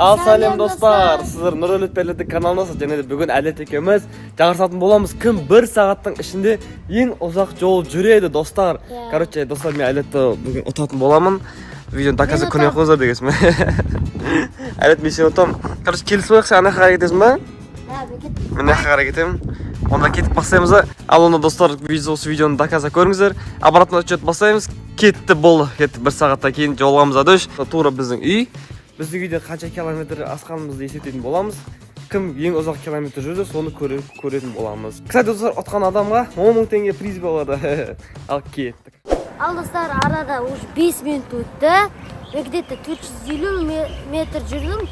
Ал сәлем, достар! Сіздер Нұрдәулет Берлеттің каналындасыз және де бүгін Әділет екеуміз жарысатын боламыз. Кім бір сағаттың ішінде ең ұзақ жол жүреді, достар? Иә. Короче, достар, мен Әділетті бүгін ұтатын боламын. Видеоны до конца Мен көрмей ұтамын. қойыңыздар дегенсің. Әділет, мен сені ұтамын. Короче, келісіп алайықшы, ана жаққа қарай кетесің ба? Да, мен кеттім. Мен мына жаққа қарай кетемін. Онда кетіп бастаймыз да. Ал онда, достар, осы видеоны до конца көріңіздер. Обратно отсчет бастаймыз. Кетті, болды. Кетті. Бір сағаттан кейін жолығамыз адыш. Тура біздің үй. Біздің үйде қанша километр асқанымызды есептейтін боламыз. Кім ең ұзақ километр жүрді, соны көретін боламыз. Кстати, достар, ұтқан адамға 10 мың теңге приз болады. Ал кеттік. Ал, достар, арада уже 5 минут өтті. Мен где-то 450 метр жүрдім.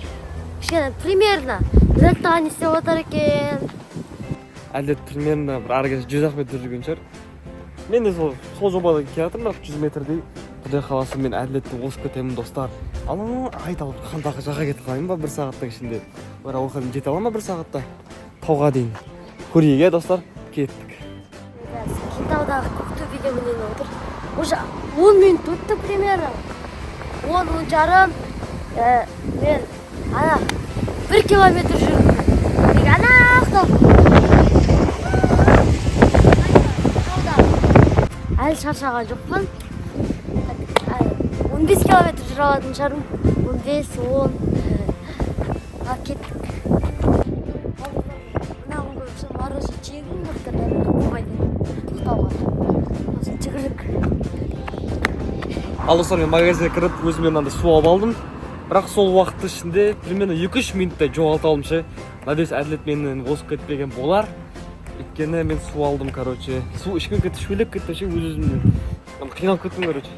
Кішкене примерно. Нұрәлі аға не істеп отыр екен? Әділет примерно бір ары кетсе 100 ақ метр жүрген шығар. Мен де сол жобада келе жатырмын, бірақ 100 метрдей. Құдай қаласа, мен Әділетті озып кетемін, достар. Ана айдалып қандағы жаққа кетіп қалайын ба бір сағаттың ішінде? Бірақ ол жаққа жете аламын ба бір сағатта? Тауға дейін. Көрейік, иә, достар? Кеттік. Кентаудағы Көктөбеге мініп отыр. Уже 10 минут өтті примерно. 10, 10 жарым. Мен ана 1 километр жүрдім. Мен ана жақтан тауда. Әлі шаршаған жоқпын. Әлі 15 километр жүре алатын шығармын. 15, 10. Ал кеттік. Мына көріп, мороженое жегім келіп тұр да, болмайды тоқтауға. Сосын жүгірдік. Ал, достар, мен магазинге кіріп, өзіме мынандай су алып алдым. Бірақ сол уақыттың ішінде примерно 2-3 минуттай жоғалта алдым ше. Надеюсь, Әділет менен озып кетпеген болар. Өйткені мен су алдым, короче. Су ішкім кетті, шөлдеп кетті ше өз өзімнен. Мен қиналып кеттім, короче.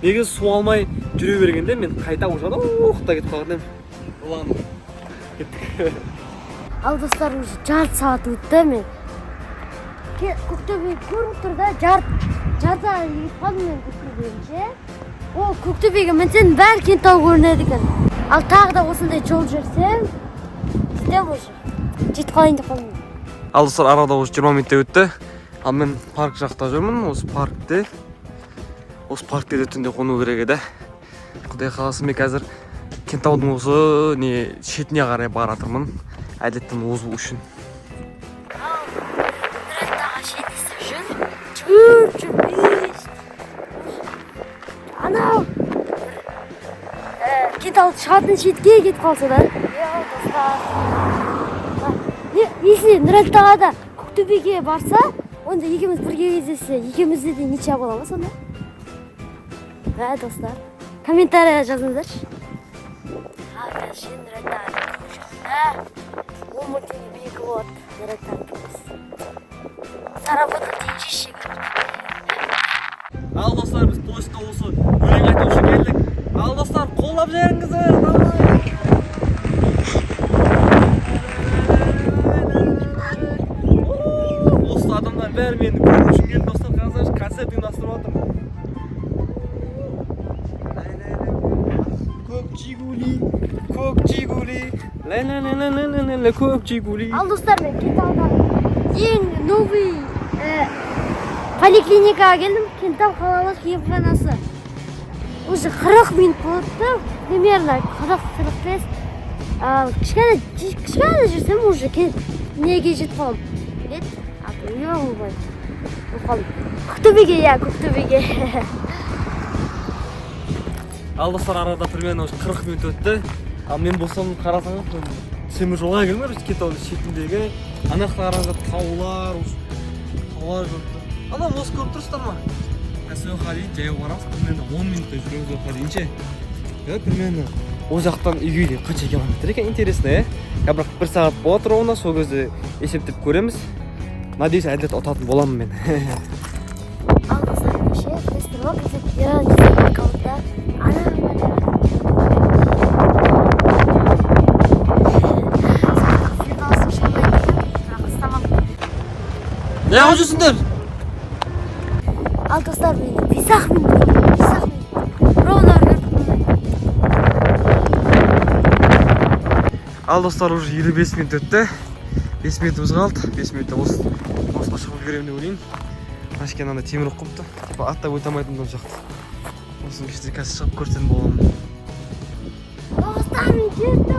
Негізі су алмай жүре бергенде мен қайта уже ана кетіп қалған едім. Ладно. Кеттік. Ал, достар, уже жарты сағат өтті. Мен Көктөбе көрініп тұр да, жарты кетіп қалдым мен Көктөбеге ше. Ол Көктөбеге мінсең, бәрі Кентау көрінеді екен. Ал тағы да осындай жол жүрсем, жетемін, уже жетіп қалайын деп қалдым. Ал, достар, арада уже 20 минуттай өтті. Ал мен парк жақта жүрмін, осы паркте. Осы паркте де түнде қону керек еді. Құдай қаласа, мен қазір Кентаудың осы не шетіне қарай баратырмын. Әділеттен озу үшін. Нұрәлі аға ше, не істеп жүр? Жүгіріп жүр бес. Анау Кентау шығатын шетке кетіп қалса да. Иә, достар. Не, если Нұрәлі аға да Көктөбеге барса, онда екеуміз бірге кездессе, екеумізде де ничья бола ма сонда? Ә, достар, комментария жазыңыздаршы. Ал қазір ше Нұрәлі аға 10 мың теңге менікі болады. Нұрәлі аға заработал деньжище. Ал, достар, біз поездға осы өлең айту үшін келдік. Ал, достар, қолдап жіберіңіздер. Давай. Осы адамдар бәрі мені көру үшін келді, достар. Қазір концерт ұйымдастырып жатырмын. Көк Жигули, көк Жигули, ла ла ла ла ла ла ла, көк Жигули. Ал, достар, мен Кентаудағы ең новый поликлиникаға келдім. Кентау қалалық емханасы. Уже 40 минут болыпты, примерно 40-45. Ал кішкене кішкене жүрсем, уже неге жетіп қаламын біледі, аты ой, болып қалдым, Көктөбеге, иә, Көктөбеге. Ал, достар, арада примерно уже 40 минут өтті. Ал мен болсам, қарасаңыз, мен темір жолға келдім, короче, Кентаудың шетіндегі. Ана жақта қараңыздар, таулар, осы таулар көріп тұр. Ана мост көріп тұрсыздар ма? Сол жаққа дейін жаяу барамыз, примерно 10 минуттай жүреміз ол жаққа дейін ше. Иә, примерно ол жақтан үйге дейін қанша километр екен, интересно, иә? Я бірақ бір сағат болады ровно, сол кезде есептеп көреміз. Надеюсь, Әділет ұтатын боламын мен. Ал, достар, ше, білесіздер ма, қазір Иран деген аккаунтта ана Фирдаусын ұстамайды екен, бірақ ұстамапты. Не қылып жүрсіңдер? Ал, достар, мен 5 ақ минут болды, 5 ақ минут ровно үлгердім. Ал, достар, уже 55 минут өтті. 5 минутымыз қалды. 5 минутта осыға шығып үлгеремін деп ойлаймын. Мына жерге мынандай темір қойыпты. Типа аттап өте алмайтын бұл жақты. Осының ішінде қазір шығып көрсем боламын. Достар, мен жеттім.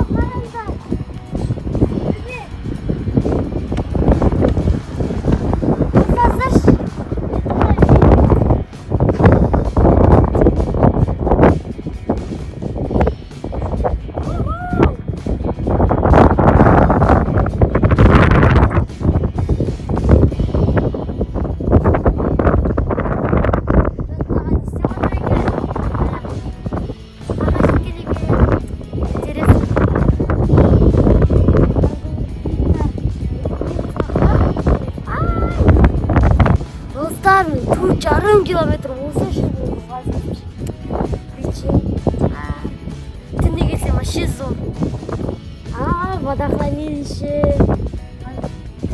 4,5 километр осы үшін. Түнде келсем, вообще зор. А, водохранилище.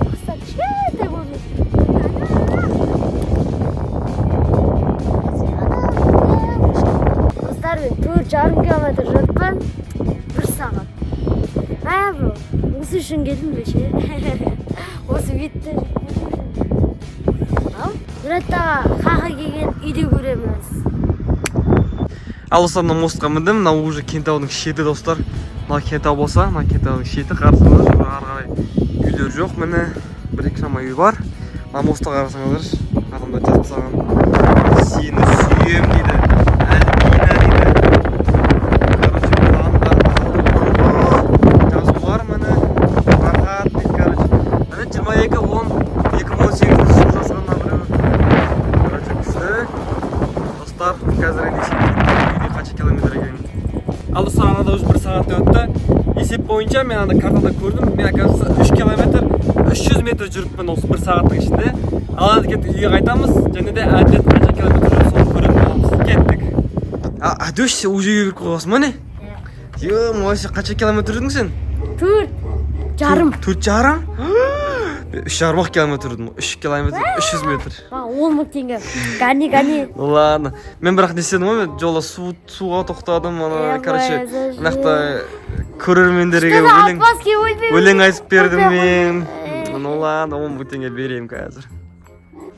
Құстар кішкентай көрінеді. Достар, мен 4,5 километр жүріппін бір сағат. Ә, бұл осы үшін келдім бе ше? Осы бетті. Ал Нұрәтті аға қаға келген үйде көреміз. Ал, достар, мына мостқа міндім. Мынау уже Кентаудың шеті, достар. Мына Кентау болса, мына Кентаудың шеті. Қарасаңыздар, ары қарай үйлер жоқ, міне, бір екі шама үй бар. Мына мостқа қарасаңыздар, адамдар жазып тастаған: «Сені сүйем» дейді, «Альбина» дейді. Короче, планда жазу бар, міне, «Рахат» дейді. Короче, міне, 22.10.2018 жылы жазған мына біреу. Короче, күшті, достар. Қазір енді есептейік, үйде қанша километр екенін. Ал, достар, анада уже бір сағат өтті. Есеп бойынша мен ана картада көрдім, мен, оказывается, 3 километр 300 метр жүріппін осы бір сағаттың ішінде. Ал енді кеттік, үйге қайтамыз және де Әділет қанша километр жүрді, соны көретін боламыз. Кеттік. А, Әдөш, сен уже үйге кіріп қойғансың ба, не? Е, сен қанша километр жүрдің сен? 4,5. 4,5? Мен 3,5 ақ километр жүрдім, 3 километр 300 метр. Маған 10 000 теңге, гони, гони. Ладно, мен бірақ не істедім ғой, мен жолда суға тоқтадым ана. Е, Короче, қой, ана жақта көрермендерге өлең Отмазки, ойбай. өлең айтып бердім Ойбай, мен. Ойбай. Ну ладно, 10 000 теңге беремін қазір.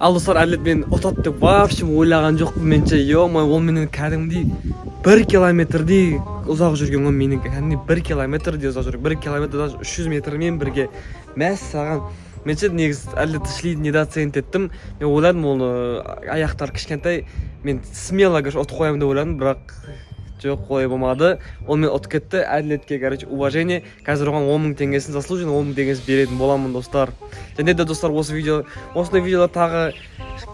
Ал, достар, Әділет мені ұтады деп вообще ойлаған жоқпын мен ше. Е, ол менен кәдімгідей 1 километрдей ұзақ жүрген ғой. Менен кәдімгідей 1 километрдей ұзақ жүрген, 1 километр даже 300 метрмен бірге. Мәссаған, мен ше негізі Әділетті шли недооценить еттім. Мен ойладым, оны аяқтары кішкентай, мен смело, короче, ұтып қоямын деп ойладым, бірақ жоқ, олай болмады, ол мені ұтып кетті. Әділетке, короче, уважение. Қазір оған 10 000 теңгесін, заслуженно 10 000 теңгесін беретін боламын, достар. Және де, достар, осы видео, осындай видеолар тағы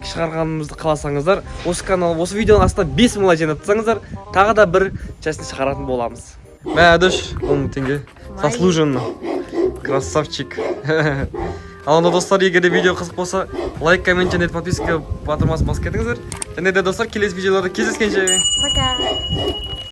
шығарғанымызды қаласаңыздар, осы канал, осы видеоның астына 5000 лайк жинап тастаңыздар, тағы да бір часть ін шығаратын боламыз. Мә, Әдіш, 10 000 теңге заслуженно, красавчик. Ал онда, достар, егер де видео қызық болса, лайк, коммент және подписка батырмасын басып кетіңіздер. Және де, достар, келесі видеоларда кездескенше. Пока.